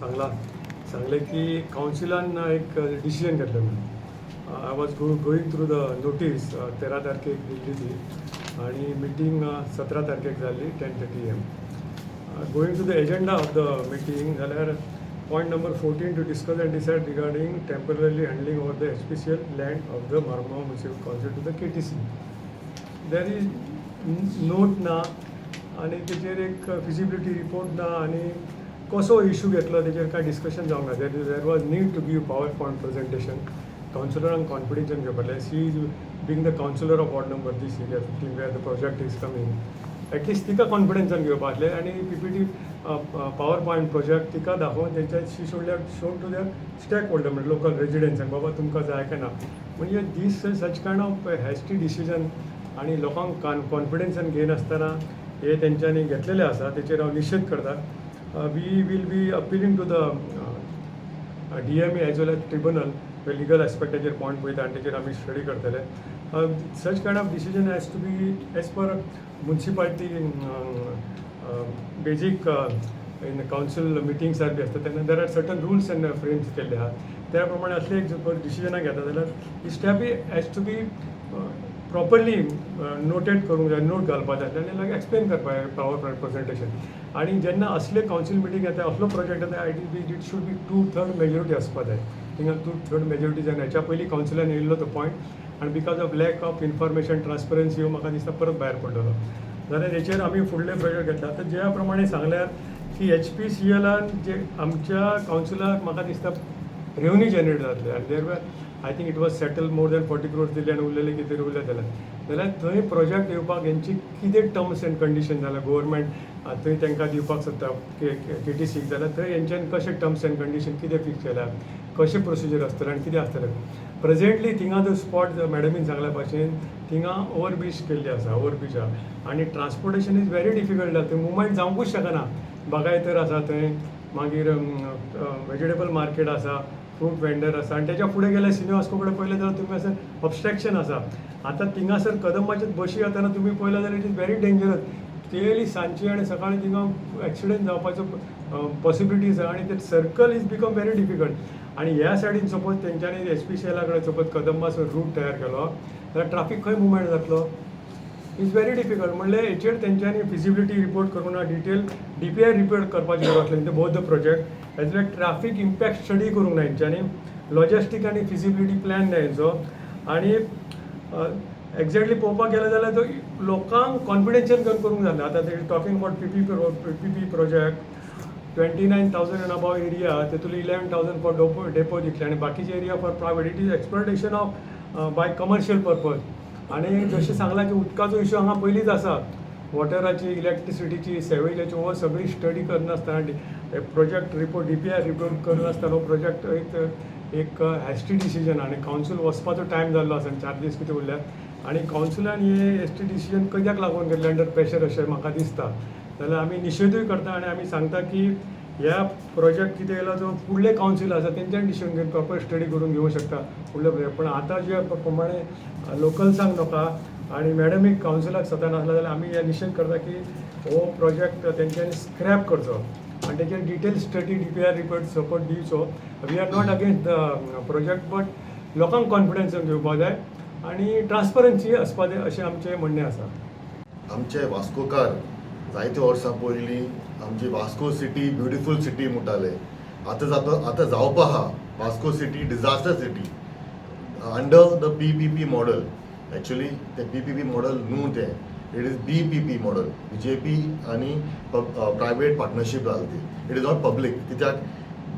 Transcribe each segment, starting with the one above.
सांगला सांगलें की कावन्सिलान एक डिसिजन घेतलें म्हणून. I was going through the notice. 13 तारखेक दिल्ली ती आणि मिटींग 17 तारखेक जाल्ली 10:30 AM. Going to the agenda of the meeting जाल्यार point number 14, to discuss and decide regarding temporarily handing over the HPCL land of the Marmugao Municipal Council to the KTC. There is note ना आनी तेजेर एक feasibility report ना आनी कसो issue घेतलो तेजेर कांय डिस्कशन जावंक ना. There was need to give power point presentation. कावन्सिलरांक कॉन्फिडन्सान घेवपाक. She is being the councillor of ward number this area 15, where the project is coming, at least तिका कॉन्फिडन्सान घेवपा आसलें आनी PPT, power point project तिका दाखोवन तेंच्या she should have shown to their stake holder, म्हणजे local रेजिडेंट्सांक, बाबा तुमकां जाय काय ना. म्हणजे this such kind of hasty decision आनी लोकांक कॉन्फिडन्सान घेयनासतना हे तेंच्यांनी घेतलेले आसा, तेचेर हांव निशेध करता. We will be appealing to the DMA as well as tribunal. Legal एस्पेक्टाचेर point पळयता आनी तेचेर आमी स्टडी करतले. Such kind of decision has to be as per municipality basic in council मिटिंग्सार बी आसता तेन्ना there are certain rules and frames केल्ले आहा. त्या प्रमाणे असले एक जर डिसिजनां घेता जाल्यार ही step has to be properly noted करूंक जाय, नोट घालपा जाय आनी लायक एक्सप्लेन करपा जाय पावर पॉयंट प्रेझेंटेशन. आनी जेन्ना असले कावन्सील मिटींग येता, असलो प्रोजेक्ट येता, it should be two third majority आसपा जाय. थिंगा टू थर्ड मेजॉरिटी जायना. हेच्या पयलीं कावन्सिलान येयल्लो तो पॉयंट आनी because of lack of information, transparency ह्यो म्हाका दिसता परत भायर पडलेलो. जाल्यार हेचेर आमी फुडले प्रोजेक्ट घेतला. आतां ज्या प्रमाणे सांगल्यार की एचपीसीएलान जे आमच्या कावन्सिलाक म्हाका दिसता रेवन्यू जनरेट जातले आनी there I think it was settle more than 40 crores दिले आनी उरलेले कितें उरले जाल्यार थंय प्रोजेक्ट येवपाक हेंची कितें टर्म्स एंड कंडिशन जाल्यार गोवोरमेंट थंय तांकां दिवपाक सोदता केटीसीक, जाल्यार थंय हेंच्यान कशें टर्म्स एंड कंडिशन कितें फिक्स केल्या, कशें प्रोसिजर आसतलें आनी कितें आसतलें. प्रेझेंटली थिंगा जो स्पॉट मॅडमीन सांगल्या भाशेन थिंगा ओवर ब्रीज केल्ली आसा, ओवर ब्रीज आहा आनी ट्रान्सपोर्टेशन is very difficult. थंय मुवमेंट जावंकूच शकना. बागायतर आसा थंय, मागीर वेजिटेबल मार्केट आसा, फ्रूट वेंडर आसा आनी तेच्या फुडें गेल्यार सिने वास्को कडेन पळयलें जाल्यार तुमी आसा ऑबस्ट्रक्शन आसा. आतां थिंगासर कदंबाचे बशी वताना तुमी पळयलें जाल्यार it is very dangerous. Clearly सांजची आनी सकाळी थिंगा एक्सिडंट जावपाचो पॉसिबिलिटीज आहा आनी ते circle is become very difficult. आनी ह्या सायडीन सपोज तेंच्यांनी एचपीसीएला कडेन सपोज कदंबाचो रूट तयार केलो जाल्यार ट्राफीक खंय मुवमेंट जातलो is very difficult. म्हणल्यार हेचेर तेंच्यांनी फिजिबिलिटी रिपोर्ट करूंक ना, डिटेल डीपीआर रिपोर्ट करपाची गरज आसली both the project, as well traffic impact study करूंक ना हेंच्यांनी, लॉजिस्टीक आनी फिजिबिलिटी प्लॅन ना हेंचो. आनी एक्झॅक्टली पळोवपाक गेलें जाल्यार तो लोकांक कॉन्फिडेन्शियल घेवन करूंक जाय. आतां ते talking about PPP project, 29,000 and above area, तेतूंतले 11,000 for depot दितले आनी बाकीचे area for private. It is exploitation of by commercial purpose. आनी जशें सांगलां की उदकाचो इशू हांगा पयलींच आसा, वॉटराची, इलेक्ट्रिसिटीची, सेवेजाची, हो सगळी स्टडी करनासतना, project report, DPR report करनासतना हो प्रोजेक्ट एक एक हेस्टी डिसिजन. आनी कावन्सील वचपाचो टायम जाल्लो आसा आनी 4 दीस कितें उरल्यात आनी कावन्सिलान हे हेस्टी डिसिजन कित्याक लागून घेतलें अंडर प्रेशर अशें म्हाका दिसता. जाल्यार आमी निशेधूय करता आनी आमी सांगता की ह्या प्रोजेक्ट कितें येयला जो फुडले कावन्सील आसा तेंच्यान डिसिजन घेवन प्रॉपर स्टडी करून घेवंक शकता फुडले प्रोजेक्ट. पण आतां जे प्रमाणे लोकल्सांक नाका आनी मॅडमीक कावन्सिलाक सतानासला जाल्यार आमी हे निशेध करता की हो प्रोजेक्ट तेंच्यांनी स्क्रॅप करचो आनी तेचेर detail study, DPR report support दिवचो. We are not against the project, but लोकांक कॉन्फिडन्स घेवपा जाय आनी ट्रान्सपरन्सी आसपा जाय अशें आमचें म्हणणें आसा. आमचे वास्कोकार जायते वर्सां पयलीं आमची वास्को सिटी ब्युटिफूल सिटी म्हणटाले. आतां जाता, आतां जावपा आहा Vasco city disaster city under the PPP model. Actually तें पीपीपी मॉडल न्हू तें, it is BPP model. BJP आनी प्रायवेट पार्टनरशीप जाली ती. It is not public, कित्याक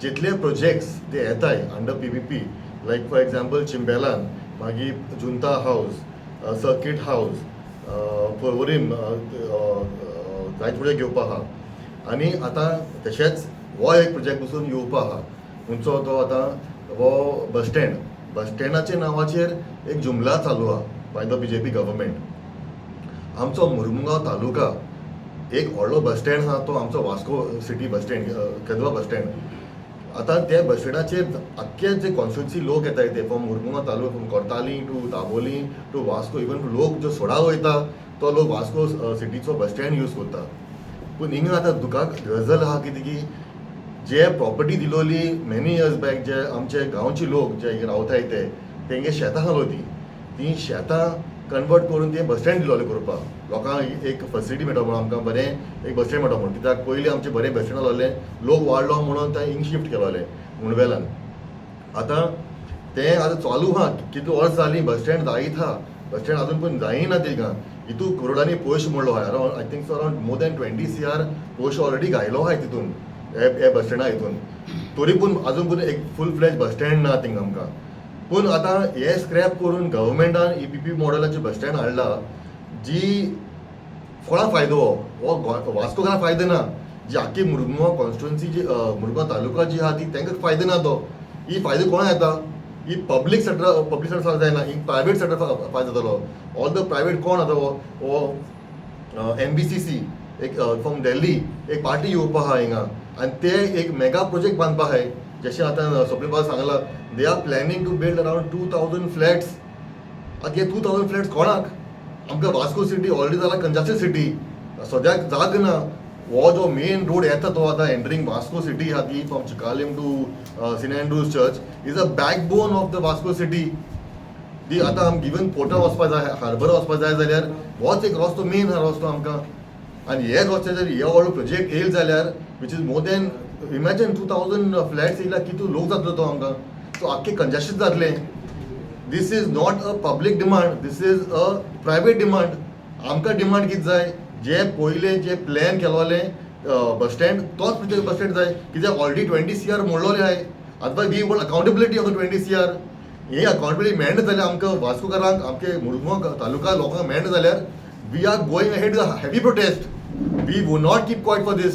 जितले प्रोजेक्ट्स ते येताय under PPP, like for example चिंबेलान, मागीर जुंता हावज, सर्कीट हावज, पर्वरीम जायते प्रोजेक्ट घेवपा आहा. आनी आतां तशेंच हो एक प्रोजेक्ट पसून येवपा आहा खंयचो तो आतां हो बस स्टँड. बस स्टँडाच्या नांवाचेर एक जुमला चालू आहा by the BJP government. आमचो मुरमुगांव तालुका एक व्हडलो बस स्टँड आहा, तो आमचो Vasco city bus stand, Kadwa bus stand. आतां त्या बस स्टँडाचेर आख्खे जे कॉन्स्टिट्युन्सी लोक येताय ते from Mormugao taluka, from Cortalim to Dabolim to Vasco, even लोक जो सोडा वयता तो लोक वास्को सिटीचो बस स्टँड यूज करता. पूण हिंगा आतां दुकाक गजल आहा कितें की जे प्रॉपर्टी दिलोली मेनी इयर्स बॅक, जे आमचे गांवचे लोक जे रावताय ते तेंगे शेतां आहलो, ती ती शेतां कन्वर्ट करून ते बस स्टँड दिलोले करपाक लोकांक एक फॅसिलिटी मेळटा म्हणून, आमकां बरें एक बस स्टँड मेळटा म्हणून. कित्याक पयलीं आमचें बरें बस स्टँड आहलोलें, लोक वाडलो म्हणून ते हिंग शिफ्ट केलोले मुंडवेल्यान. आतां तें आतां चालू आहा, कितली वर्स जालीं बस स्टँड जायत आहा, बस स्टँड अजून पण जायना. तिका हितू करोडांनी पयशे मोडलो आहा, around, I think so, around more than 20 CR पयशे ऑलरेडी घायलो आहाय तितून, हे हे बस स्टँडा हितून. तरी पूण अजून पूण एक फूल फ्लॅज बस स्टँड ना थिंगा आमकां. पूण आतां हे स्क्रॅप करून गव्हर्मेंटान ई पी पी मॉडलाचें बस स्टँड हाडला, जी कोणा फायदो हो? वास्कोकारांक फायदो ना. जी आख्खी मुरगांव कॉन्स्टिट्युन्सी, जी मुरगांव तालुका जी आहा ती, तांकां फायदो ना तो. ही फायदो कोणा येता? ही पब्लीक सेक्टर जायना, ही प्रायवेट सेक्टर फायदो जातलो. ऑल the private कोण आतां हो एनबीसीसी एक फ्रॉम दिल्ली एक पार्टी येवपा आहा हिंगा आनी ते एक मेगा प्रोजेक्ट बांदपा आहाय. जशें आतां स्वप्नील बाब सांगला, they are planning to build around 2,000 flats. आतां हे 2,000 फ्लॅट्स कोणाक? आमकां वास्को सिटी ऑलरेडी जाला कंजस्टेड सिटी, सद्याक जाग ना. हो जो मेन रोड येता तो आतां एंटरींग वास्को सिटी आहा ती from Chicalim to Saint Andrew's Church is a backbone of the Vasco city. ती आतां आमकां इवन पोर्टान वचपा जाय, हार्बर वचपा जाय जाल्यार होच एक रस्तो मेन आहा रस्तो आमकां. आनी हे रस्त्याचेर हे व्हडलो प्रोजेक्ट येयल जाल्यार, which is more than, imagine, 2,000 flats येयल्यार कितू लोक जातलो तो आमकां, सो आख्खें कंजेशन जातलें. This is not a public demand, this is a private demand. आमकां डिमांड कितें जाय? जे पयले जे प्लॅन केलोले बस स्टँड, तोच बस स्टँड जाय, कित्याक ऑलरेडी 20 CR मोडलोले आहाय. आतां we want accountability of the 20 CR. He accountability मेळना जाल्यार आमकां वास्कोकारांक, आमचे मुरगांव तालुका लोकांक मेळना जाल्यार, we are going ahead heavy protest. We will not keep quiet for this.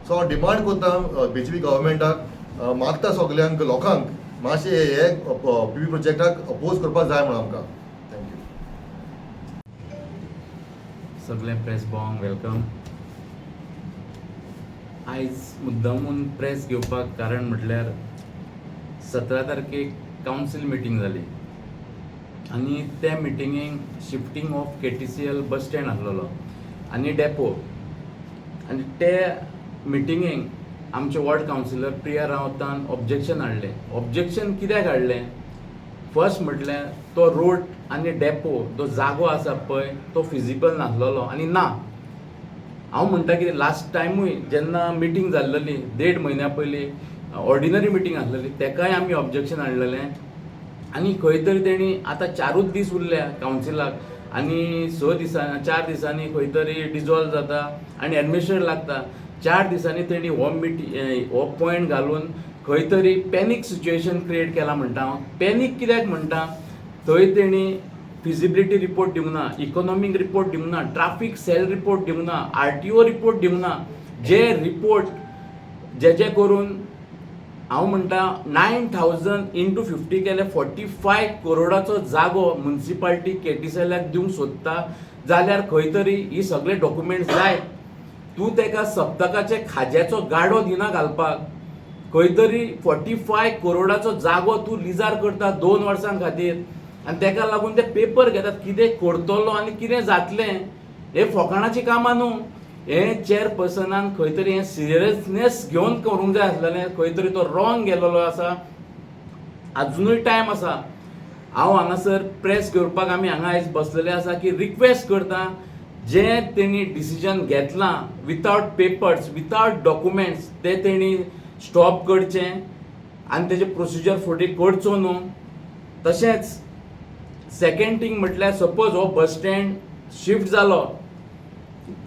So हांव डिमांड करता बीजेपी गव्हर्मेंटाक, मागता सगल्यांक लोकांक, मातशें हे पीपीपी प्रोजेक्टाक अपोज करपाक जाय म्हणून आमकां. Thank you. सगळें प्रेस भावांक welcome. आयज मुद्दामून प्रेस घेवपाक कारण म्हटल्यार 17 तारखेक कावन्सील मिटींग जाली आनी त्या मिटिंगेक shifting of KTCL bus stand आसलेलो आनी डेपो. आनी ते मिटिंगेक आमचे वॉर्ड कावन्सिलर प्रिया रावतान ऑब्जेक्शन हाडलें. ऑब्जेक्शन कित्याक हाडलें? फर्स्ट म्हटल्यार तो रोड आनी डेपो जो जागो आसा पळय तो फिजिबल नासलेलो. आनी ना हांव म्हणटा कितें, लास्ट टायमूय जेन्ना मिटींग जाल्लेली देड म्हयन्या पयलीं, ऑर्डिनरी मिटींग आसलेली, तेकाय आमी ऑब्जेक्शन हाडलेलें. आनी खंय तरी तेणी आतां चारूच दीस उरल्या कावन्सिलाक आनी स दिसां चार दिसांनी खंय तरी डिजॉल्व जाता आनी एडमिनिस्ट्रेटर लागता. चार दिसांनी तेणी हो मिटी हो पॉयंट घालून खंय तरी पॅनीक सिच्युएशन क्रिएट केला म्हणटा हांव. पॅनीक कित्याक म्हणटा? थंय तेणी फिजिबिलिटी रिपोर्ट दिवंक ना, इकॉनॉमीक रिपोर्ट दिवंक ना, ट्राफीक सेल रिपोर्ट दिवंक ना, आरटीओ रिपोर्ट दिवंक ना. जे रिपोर्ट जे करून हांव म्हणटा 9,000 इंटू 50 केले, 45 करोडाचो जागो मुन्सिपाल्टी केटीसीएलाक दिवंक सोदता जाल्यार खंय तरी ही सगळे डॉक्युमेंट्स जाय. तूं तेका सप्तकाचे खाज्याचो गाडो दिना घालपाक. खंय तरी 45 करोडाचो जागो तूं लिजार करता 2 वर्सां खातीर आनी तेका लागून ते पेपर घेतात. कितें करतलो आनी कितें जातलें, हें फोकाणाचीं कामां न्हू. हें चेअरपर्सनान खंय तरी हें सिरियसनेस घेवन करूंक जाय आसलेलें. खंय तरी तो रॉंग गेलेलो आसा. अजुनूय टायम आसा. हांव हांगासर प्रेस घेवपाक आमी हांगा आयज बसलेले आसा की रिक्वेस्ट करता, जे तेणी डिसिजन घेतलां वितावट पेपर्स, वितावट डॉक्युमेंट्स, ते तेणी स्टॉप करचें आनी तेजे प्रोसिजर फुडें करचो न्हू. तशेंच सेकंड थिंग म्हटल्यार, सपोज हो बस स्टँड शिफ्ट जालो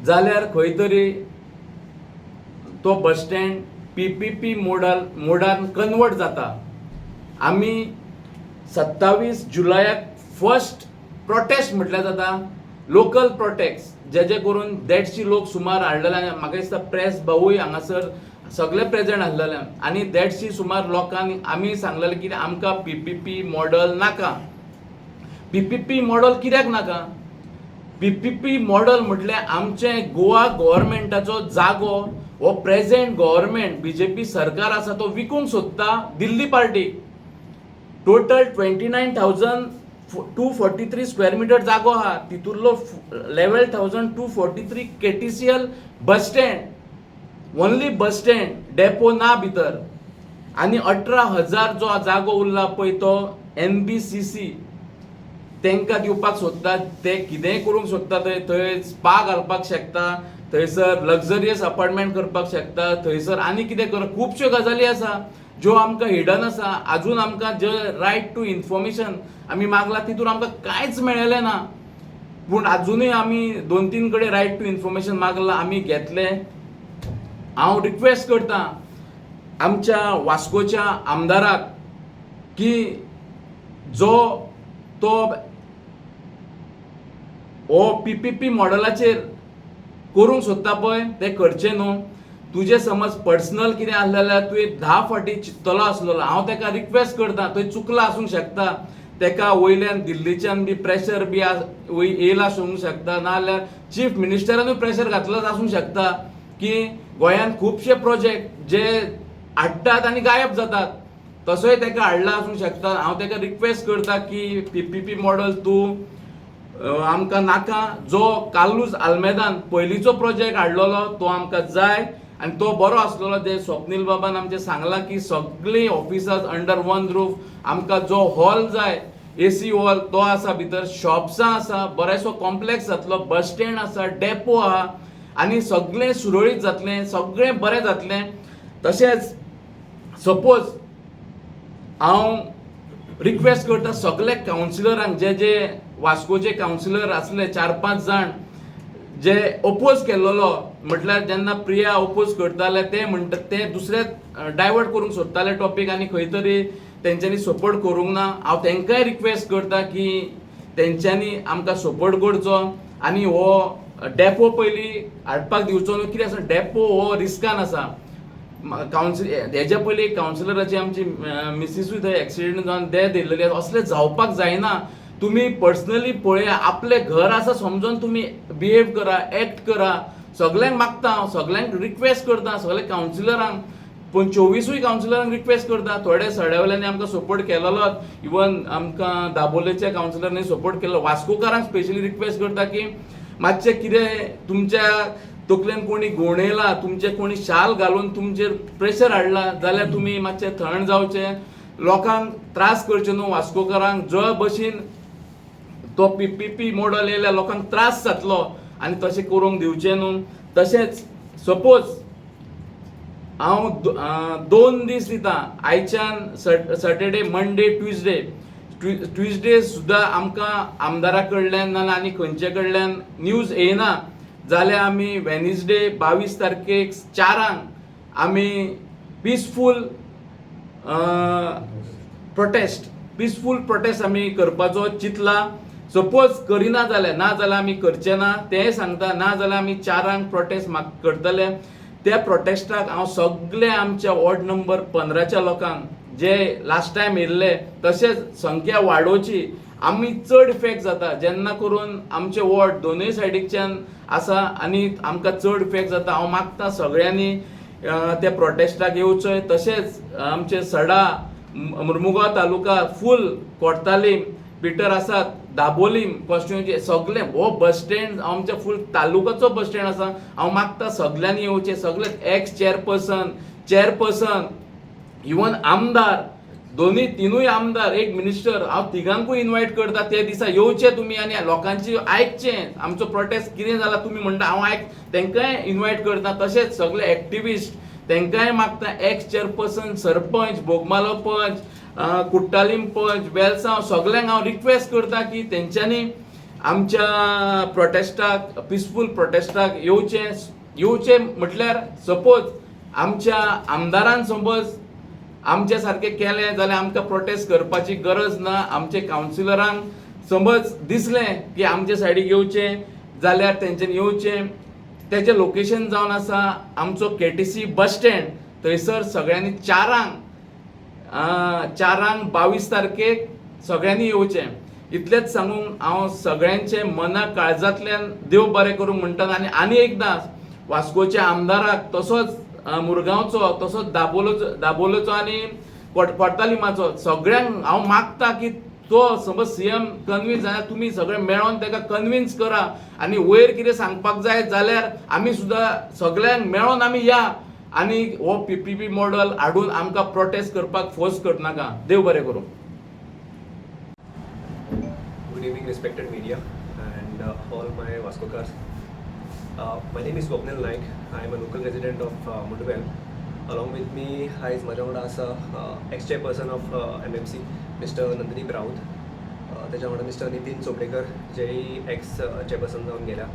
जाल्यार खंय तरी तो बस स्टँड पीपीपी मोडान कन्वर्ट जाता. आमी 27 जुलयाक फर्स्ट प्रोटेस्ट म्हटल्यार जाता, लोकल प्रोटेस्ट, जेजे करून 150 लोक सुमार हाडलेले आनी म्हाका दिसता प्रेस भावूय हांगासर सगळे प्रेजंट आसलेले. आनी 150 सुमार लोकांनी आमी सांगलेले की आमकां पीपीपी मॉडल नाका. पीपीपी मॉडल कित्याक नाका? पीपीपी मॉडल म्हटल्यार आमचें गोवा गव्हर्मेंटाचो जागो हो प्रेझेंट गव्हर्मेंट, बीजेपी सरकार आसा तो विकूंक सोदता दिल्ली पार्टीक. Total 29,243 square meter जागो आहा, तितूंतलो 11,243 KTCL bus stand. Only bus stand, depot ना भितर. आनी 18,000 जो जागो उरला पळय, तो एनबीसीसी तांकां दिवपाक सोदतात. ते कितेंय करूंक सोदता थंय. थंय स्पा घालपाक शकता, थंयसर लक्झरियस अपार्टमेंट करपाक शकता, थंयसर आनी कितें कर. खुबश्यो गजाली आसा ज्यो आमकां हिडन आसा आजून. आमकां जे रायट टू इन्फॉर्मेशन आमी मागला, तितून आमकां कांयच मेळलें ना. पूण आजुनूय आमी दोन तीन कडेन रायट टू इन्फॉर्मेशन मागला, आमी घेतले. हांव रिक्वेस्ट करता आमच्या वास्कोच्या आमदाराक की जो तो हो पीपीपी मॉडलाचेर करूंक सोदता पळय, तें करचें न्हू. तुजें समज पर्सनल कितें आसलें जाल्यार तुवें 10 फावटी चिंततलो आसलेलो. हांव ताका रिक्वेस्ट करता, थंय चुकला आसूंक शकता, ताका वयल्यान दिल्लीच्यान बी प्रेशर बी येयला आसूंक शकता, नाजाल्यार चीफ मिनिस्टरानूय प्रेशर घातलाच आसूंक शकता की गोंयांत खुबशे प्रोजेक्ट जे हाडटात आनी गायब जातात, तसोय ताका हाडला आसूंक शकता. हांव ताका रिक्वेस्ट करता की पीपीपी मॉडल तूं आमकां नाका. जो कार्लूस आल्मेदान पयलींचो प्रोजेक्ट हाडलेलो तो आमकां जाय आनी तो बरो आसलेलो. जे स्वप्नील बाबान आमचें सांगलां की सगळीं ऑफिसां अंडर वन रूफ, आमकां जो हॉल जाय, एसी हॉल, तो आसा, भितर शॉप्सां आसा, बरेंसो कॉम्प्लेक्स जातलो, बस स्टँड आसा, डेपो आहा आनी सगळें सुरळीत जातलें, सगळें बरें जातलें. तशेंच सपोज हांव रिक्वेस्ट करता सगळे कावन्सिलरांक, जे जे वास्कोचे कावन्सिलर आसले चार पांच जाण जे ओपोज केल्लोलो, म्हटल्यार जेन्ना प्रिया ओपोज करताले, ते म्हणटा ते दुसरे डायवर्ट करूंक सोदताले टॉपीक आनी खंय तरी तेंच्यांनी सपोर्ट करूंक ना. हांव तेंकांय रिक्वेस्ट करता की तेंच्यांनी आमकां सपोर्ट करचो आनी हो डेपो पयलीं हाडपाक दिवचो न्हू. कितें आसा, डेपो हो रिस्कान आसा. कावन्सिल हेज्या पयलीं कावन्सिलराची आमची मिसिसूय थंय एक्सिडेंट जावन डेथ येयलेली आसा. असलें जावपाक जायना. तुमी पर्सनली पळया, आपलें घर आसा समजून तुमी बिहेव करा, एक्ट करा. सगल्यांक मागता हांव, सगल्यांक रिक्वेस्ट करता, सगल्या कावन्सिलरांक, पूण 24ूय कावन्सिलरांक रिक्वेस्ट करता. थोडे सड्यावल्यांनी आमकां सपोर्ट केलेलोच, इवन आमकां दाबोलेच्या कावन्सिलरांनी सपोर्ट केल्लो. वास्कोकारांक स्पेशली रिक्वेस्ट करता की मातशें कितें तुमच्या तकलेन कोणी घुंवडयला, तुमचे कोणी शाल घालून तुमचेर प्रेशर हाडला जाल्यार तुमी मातशें थंड जावचें, लोकांक त्रास करचे न्हू. वास्कोकारांक जो भशेन तो पीपीपी मॉडल येयल्यार लोकांक त्रास जातलो आनी तशें करूंक दिवचें न्हू. तशेंच सपोज हांव 2 दीस दिता आयच्यान, सॅटर्डे, मंडे, ट्युजडे. ट्युजडे सुद्दां आमकां आमदारा कडल्यान ना आनी खंयचे कडल्यान न्यूज येयना जाल्यार आमी वेनसडे 22 तारखेक 4 आंक आमी पिसफूल प्रोटेस्ट आमी करपाचो चिंतला. सपोज करिना जाल्यार, ना जाल्यार आमी करचे ना तेंय सांगता. ना जाल्यार आमी 4 आंक प्रोटेस्ट करतले. त्या प्रोटेस्टाक हांव सगळे आमच्या वॉर्ड नंबर 15च्या लोकांक जे लास्ट टायम येयल्ले, तशेंच संख्या वाडोवची. आमी चड इफेक्ट जाता जेन्ना करून आमचे वॉर्ड दोनूय सायडीकच्यान आसा आनी आमकां चड इफेक्ट जाता. हांव मागता सगळ्यांनी त्या प्रोटेस्टाक येवचें. तशेंच आमचे सडा, मुरमुगांव तालुका फूल, कोर्तालीम, पिटर आसात, दाबोलीम कॉन्स्टिट्युएन्सी सगळे, हो बस स्टँड आमच्या फूल तालुकाचो बस स्टँड आसा. हांव मागता सगळ्यांनी येवचें. सगळे एक्स चेअरपर्सन, चेअरपर्सन, इवन आमदार, दोनूय तिनूय आमदार, एक मिनिस्टर, हांव तिगांकूय इनवायट करता. ते दिसा येवचे तुमी आनी लोकांची आयकचें, आमचो प्रोटेस्ट कितें जाला तुमी म्हणटा. हांव आयक तांकांय इनवायट करता. तशेंच सगळे एक्टिविस्ट तांकांय मागता, एक्स चेअरपर्सन, सरपंच, बोगमालो पंच, कुट्टालीम पंच, वेलसांव, सगल्यांक हांव रिक्वेस्ट करता की तेंच्यांनी आमच्या प्रोटेस्टाक, पिसफूल प्रोटेस्टाक येवचें. येवचें म्हटल्यार सपोज आमच्या आमदारान समज आमच्या सारकें केलें जाल्यार आमकां प्रोटेस्ट करपाची गरज ना. आमचे कावन्सिलरांक समज दिसलें की आमच्या सायडीक येवचें जाल्यार तेंच्यांनी येवचें. तेचें लोकेशन जावन आसा आमचो केटीसी बस स्टँड. थंयसर सगळ्यांनी 4 आंक 22 तारखेक सगळ्यांनी येवचें. इतलेंच सांगून हांव सगळ्यांचे मना काळजांतल्यान देव बरें करूंक म्हणटा. आनी आनी एकदां वास्कोच्या आमदाराक, तसोच मुरगांवचो, तसोच दाबोलोचो आनी कोर्तालिमाचो, सगळ्यांक हांव मागता की तो समज सीएम कन्विन्स जाल्यार तुमी सगळे मेळोन ताका कन्विन्स करा आनी वयर कितें सांगपाक जाय जाल्यार आमी सुद्दां सगळ्यांक मेळोन आमी या आनी हो पीपीपी मॉडल हाडून आमकां प्रोटेस्ट करपाक फोर्स करनाका. देव बरें करूं. Good evening, respected media and all my Vascokars. My name is Swapnil Naik. I am a local resident of Mudvel. Along with me आयज म्हाज्या वांगडा आसा ex chairperson of MMC Mr. Nanddeep Raut, तेच्या वांगडा मिस्टर नितीन चोपडेकर, जेय x chairperson जावन गेल्या,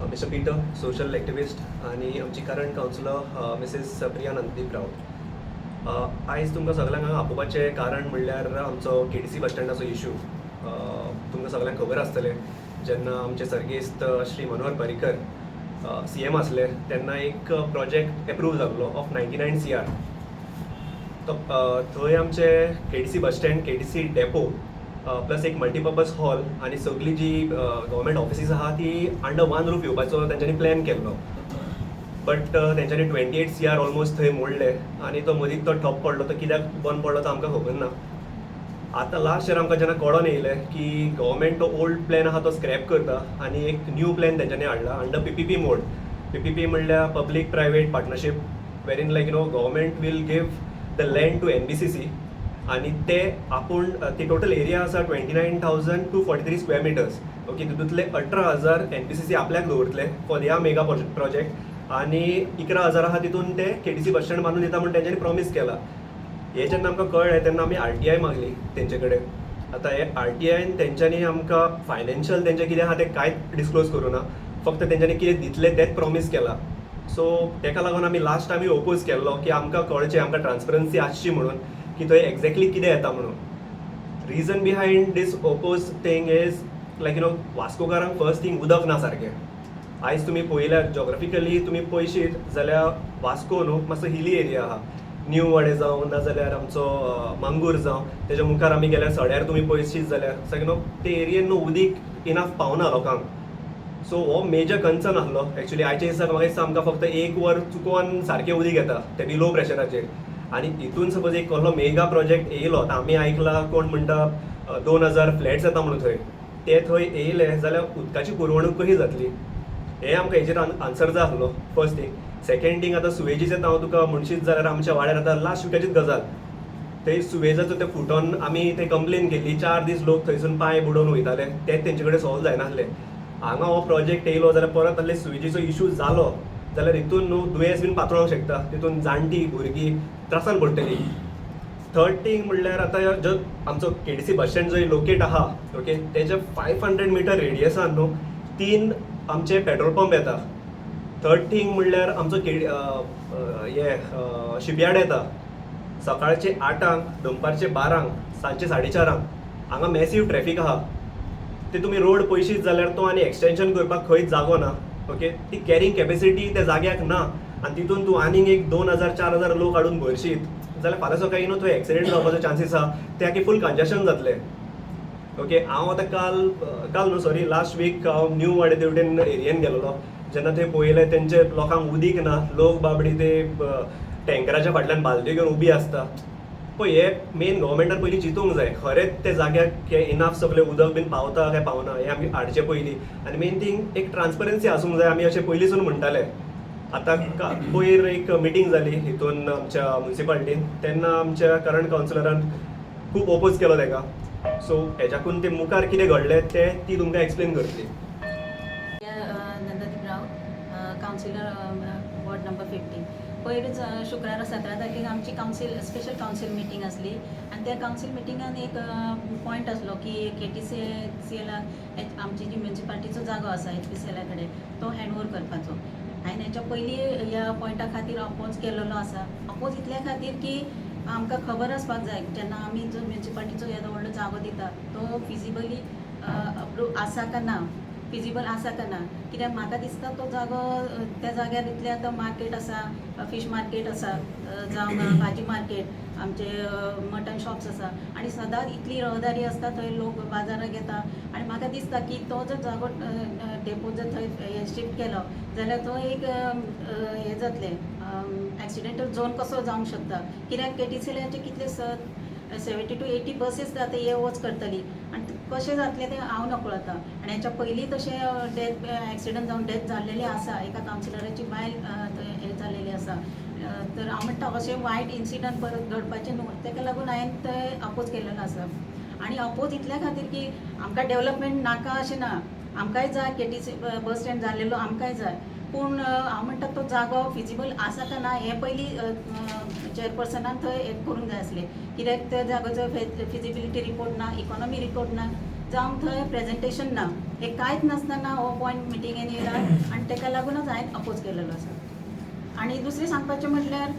mister Peter, social activist, आनी आमची करंट कावन्सिलर मिसीस प्रिया नंददीप राऊत. आयज तुमकां सगल्यांक हांगा आपोवपाचें कारण म्हणल्यार आमचो केटीसी बस स्टँडाचो इशू. तुमकां सगल्यांक खबर आसतलें, जेन्ना आमचे सर्गेस्त श्री मनोहर पर्रीकर सीएम आसले तेन्ना एक प्रोजेक्ट एप्रूव जाल्लो ऑफ 99 CR. तो थंय आमचे KTC bus stand, KTC depot, plus एक मल्टीपर्पज हॉल आनी सगळी जी गव्हर्मेंट ऑफिसीस आहा ती अंडर वन रूफ येवपाचो तेंच्यांनी प्लॅन केल्लो. बट तेंच्यांनी 28 CR almost थंय मोडले आनी तो मदींच तो ठप पडलो. तो कित्याक बंद पडलो तो आमकां खबर ना. आतां लास्ट इयर आमकां जेन्ना कळोन येयलें की गव्हर्मेंट तो ओल्ड प्लॅन आहा तो स्क्रॅप करता आनी एक न्यू प्लॅन तेंच्यांनी हाडला अंडर पीपीपी मोड. पीपीपी म्हणल्यार public private partnership, wherein like government will give the land to NBCC आनी ते आपूण ती टोटल एरिया आसा 29,243 square meters, okay, तितूंतले 18,000 एनबीसीसी आपल्याक दवरतले फॉर ह्या मेगा प्रोजेक्ट आनी 11,000 आहा तितून ते केटीसी बस स्टँड बांदून दिता म्हूण तेंच्यांनी प्रॉमीस केला. हे जेन्ना आमकां कळ्ळें तेन्ना आमी आरटीआय मागली तेंचे कडेन. आतां हे आरटीआयन तेंच्यांनी आमकां फायनान्शियल तेंचें कितें आहा तें कांयच डिस्क्लोज करूं ना. फक्त तेंच्यांनी कितें दितलें तेंच प्रॉमीस केलां. सो तेका लागून आमी लास्ट टायमूय ओपोज केल्लो की आमकां कळचें, आमकां ट्रान्सपरन्सी आसची म्हणून की थंय एक्झॅक्टली कितें येता म्हणून. Reason behind this oppose thing is like वास्कोकारांक first thing उदक ना सारकें. आयज तुमी पळयल्यार, जॉग्राफिकली तुमी पळयशीत जाल्यार वास्को न्हू मातसो हिली एरिया आहा. न्यू वाडे जावं नाजाल्यार आमचो मांगूर जावं, तेच्या मुखार आमी गेल्यार सड्यार तुमी पळयशीत जाल्यार सगळें न्हू ते एरियेन न्हू उदीक इनफ पावना लोकांक. सो हो मेजर कन्सर्न आसलो एक्चुली. आयच्या दिसाक म्हाका दिसता आमकां फक्त एक वर चुकोन सारकें उदीक येता, तें बी लो प्रेशराचेर. आनी हितून सपोज एक कसलो मेगा प्रोजेक्ट येयलो, आतां आमी आयकलां कोण म्हणटा 2000 फ्लॅट्स येता म्हणून थंय, ते थंय येयले जाल्यार उदकाची पुरवणूक कशी जातली, हें आमकां हेजेर आन्सर जाय आसलो, फर्स्ट थिंग. सेकंड थिंग, आतां सुवेजीचें हांव तुका म्हणशीत जाल्यार आमच्या वाड्यार आतां लास्ट विकाचीच गजाल, थंय सुवेजाचो ते फुटोन आमी ते कंप्लेन केल्ली. 4 दीस लोक थंयसून पांय बुडोवन वयताले, तेच तेंचे कडेन सॉल्व जायनासले. हांगा हो प्रोजेक्ट येयलो जाल्यार परत आहले सुवेजीचो इशू जालो जाल्यार हितून न्हू दुयेंस बीन पातळोंक शकता. तितून जाणटी भुरगीं त्रासान पडटलीं. थर्ड थिंग म्हणल्यार आतां जो आमचो केटीसी बस स्टँड जो लोकेट आहा, ओके, तेच्या 500 मिटर रेडियसान न्हू तीन आमचे पेट्रोल पंप येता. थर्ड थिंग म्हणल्यार आमचो के हे शिपयार्ड येता. सकाळचे 8आंक, दनपारचे 12आंक, सांजचे 4:30आंक हांगा मॅसीव ट्रॅफीक आहा. ते तुमी रोड पळयशीत जाल्यार तो आनी एक्सटेन्शन करपाक खंयच जागो ना, ओके. ती कॅरिंग कॅपेसिटी त्या जाग्याक ना आनी तितून तूं आनीक एक 2000, 4000 लोक हाडून भरशीत जाल्यार फाल्यां सकाळीं न्हू थंय एक्सिडेंट जावपाचो चान्सीस आहा. ते आखी फूल कंजेशन जातलें, ओके. हांव आतां काल, काल न्हू, सॉरी, लास्ट वीक हांव न्यू वाडे तेवटेन एरियेन गेल्लो. जेन्ना थंय पळयलें, तेंचे लोकांक उदीक ना. लोक बाबडी ते टँकराच्या फाटल्यान बालद्यो घेवन उबी आसता. पळय, हे मेन गव्हर्मेंटान पयलीं चिंतूंक जाय, खरेंच ते जाग्याक हे इनाफ सगळें उदक बीन पावता काय पावना हें आमी हाडचें पयलीं. आनी मेन थींग एक ट्रान्सपरन्सी आसूंक जाय. आमी अशें पयलींसून म्हणटाले. आतां पयर एक मिटींग जाली हितून आमच्या मुन्सिपालिटीन, तेन्ना आमच्या करंट कावन्सिलरान खूब ओपोज केलो तेका. सो हेच्याकून ते मुखार कितें घडलें तें ती तुमकां एक्सप्लेन करतली. Nanddeep Raut, councillor, ward number 15. पयरूच शुक्रारा 17 तारखेक आमची कावन्सील, स्पेशल कावन्सील मिटींग आसली आनी त्या कावन्सील मिटिंगान एक पॉयंट आसलो की केटीसीएलाक आमची जी म्युन्सिपालिटीचो जागो आसा एचपीसीएला कडेन तो हँड ओवर करपाचो. हांवें हेच्या पयलीं ह्या पॉयंटा खातीर अपोज केलेलो आसा. अपोज इतल्या खातीर की आमकां खबर आसपाक जाय, जेन्ना आमी जो म्युन्सिपालिटीचो येदो व्हडलो जागो दिता तो फिजिबली अप्रूव आसा काय ना, फिजिबल आसा काय ना. कित्याक म्हाका दिसता तो जागो, त्या जाग्यार इतलें आतां मार्केट आसा, फीश मार्केट आसा, जावं भाजी मार्केट, आमचे मटन शॉप्स आसा आनी सदांच इतली रहदारी आसता थंय, लोक बाजाराक येता. आनी म्हाका दिसता की तो जर जागो, डेपो जर थंय शिफ्ट केलो जाल्यार तो एक हें जातलें, एक्सिडेंटल झोन कसो जावंक शकता. कित्याक केटीसीएलाचे कितले 70 to 80 buses आतां ये वच करतली आनी ते कशें जातलें तें हांव नकळो आतां. आनी हेच्या पयलीं तशें डेथ, एक्सिडंट जावन डेथ जाल्लेली आसा, एका कावन्सिलराची बायल थंय हें जाल्लेली आसा. तर हांव म्हणटा, अशें वायट इन्सिडंट परत घडपाचें न्हू, तेका लागून हांवें तें अपोज केलेलो आसा. आनी अपोज इतल्या खातीर की आमकां डेवलपमेंट नाका अशें ना, आमकांय जाय. केटीसी बस स्टँड जाल्लेलो आमकांय जाय, पूण हांव म्हणटा, तो जागो फिजिबल आसा काय ना हें पयलीं चेअरपर्सनान थंय हें करूंक जाय आसलें, कित्याक त्या जागोचो फिजिबिलिटी रिपोर्ट ना, इकॉनॉमी रिपोर्ट ना, जावं थंय प्रेजेंटेशन ना. हें कांयच नासतना हो पॉयंट मिटिंगेन येयला आनी तेका लागूनच हांवें अपोज केलेलो आसा. आनी दुसरें सांगपाचें म्हटल्यार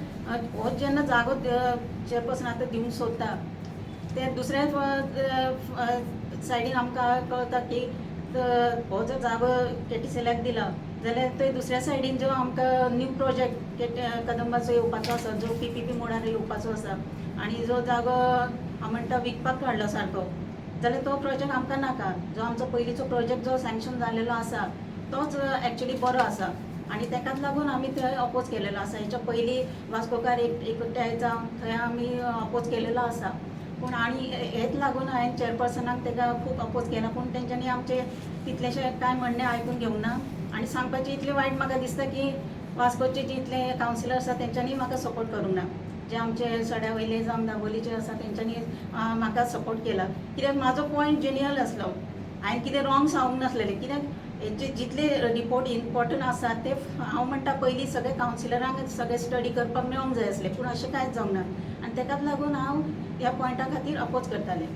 हो जेन्ना जागो चेअरपर्सन आतां दिवंक सोदता, ते दुसऱ्या सायडीन आमकां कळटा की हो जो जागो केटीसीएलाक दिला जाल्यार थंय दुसऱ्या सायडीन जो आमकां न्यू प्रोजेक्ट कदंबाचो येवपाचो आसा, जो पीपीपी मोडार येवपाचो आसा आनी जो जागो हांव म्हणटा विकपाक काडलो सारको, जाल्यार तो प्रोजेक्ट आमकां नाका. जो आमचो पयलींचो प्रोजेक्ट जो सँक्शन जाल्लेलो आसा, तोच एक्चुली बरो आसा आनी तेकाच लागून आमी थंय अपोज केलेलो आसा. हेच्या पयलीं वास्कोकार एक एकठांय जावन थंय आमी अपोज केलेलो आसा, पूण आनी हेच लागून हांवें चेअरपर्सनाक तेका खूब अपोज केला, पूण तेंच्यांनी आमचें तितलेशें कांय म्हणणें आयकून घेवंक ना. आनी सांगपाचें इतलें वायट म्हाका दिसता की वास्कोचे जितले कावन्सिलर आसा, तेंच्यांनी म्हाका सपोर्ट करूंक ना. जे आमचे सड्या वयले जावं दाबोलीचे आसा, तेंच्यांनी म्हाका सपोर्ट केला, कित्याक म्हाजो पॉयंट जेन्युअन आसलो. हांवें कितें रॉंग सांगूंक नासलेलें, कित्याक हेचे जितले रिपोर्ट इम्पॉर्टंट आसा ते हांव म्हणटा, पयलीं सगळे कावन्सिलरांक सगळे स्टडी करपाक मेळोंक जाय आसले, पूण अशें कांयच जावंक ना आनी तेकाच लागून हांव ह्या पॉयंटा खातीर अपोज करतालें.